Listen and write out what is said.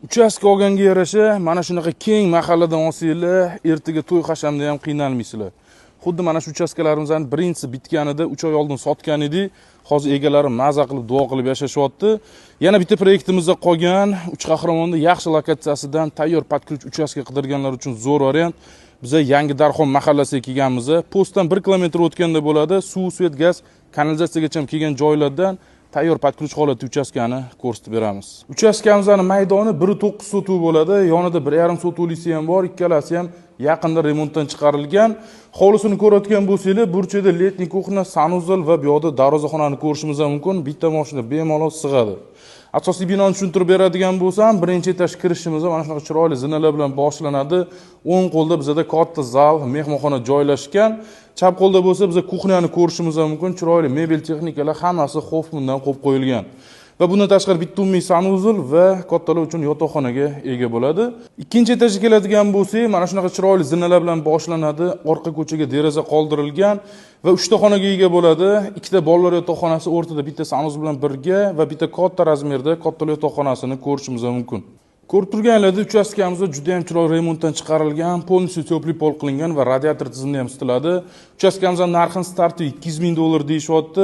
Uchastka olganga yarasha mana shunaqa keng mahalladan olsanglar, ertaga to'y hashamda ham qiynalmaysizlar. Xuddi mana shu uchastkalarimizni birinchisi bitganida 3 oy oldin sotgan edik. Hozir egalari maza qilib, duo qilib yashashyapti. Yana bitta proyektimizda qolgan Uch Qahramonda yaxshi lokatsiyasidan tayyor под ключ uchastka qidirganlar uchun zo'r variant. Biza Yangi Darxon mahallasiga kelganmiz. Postdan 1 kilometr o'tganda bo'ladi. Suv, svet, gaz, kanalizatsiyagacha kelgan joylardan tayyor под ключ holatda uchastkani ko'rsatib beramiz. Uchastkamizning maydoni 1.9 sotuv bo'ladi. Yonida 1.5 sotuvlisi ham bor, ikkalasi ham yaqinda remontdan chiqarilgan. Hovlisini ko'rayotgan bo'lsanglar, burchakda летний кухня, санузел va bu yoqda darvozaxonani ko'rishimiz ham mumkin. Bitta mashina bemalol sig'adi. Asosiy binoni tushuntirib beradigan bo'lsam, birinchi etaj kirishimiz mana shunaqa chiroyli zinalar bilan boshlanadi. O'ng qo'lda bizada katta zal, mehmonxona joylashgan. Chap qo'lda bo'lsa biz кухня ni ko'rishimiz ham mumkin. Chiroyli mebel, texnikalar hammasi Hoffmandan qo'yib qo'yilgan. Va bundan tashqari bitta umumiy санузел va kattalar uchun yotoqxonaga ega bo'ladi. Ikkinchi etajga keladigan bo'lsak, mana shunaqa chiroyli zinalar bilan boshlanadi. Orqa ko'chaga deraza qoldirilgan va 3 ta xonaga ega bo'ladi. Ikkita bolalar yotoqxonasi, o'rtada bitta санузел bilan birga va bitta katta razmerda kattalar yotoqxonasini ko'rishimiz mumkin. Ko'rib turganlarda uchastkamizda juda ham chiroyli remontdan chiqarilgan, полностью теплый пол qilingan va radiator tizimida ham isitiladi. Uchastkamizning narxini starti 200 ming dollar deyishyapti.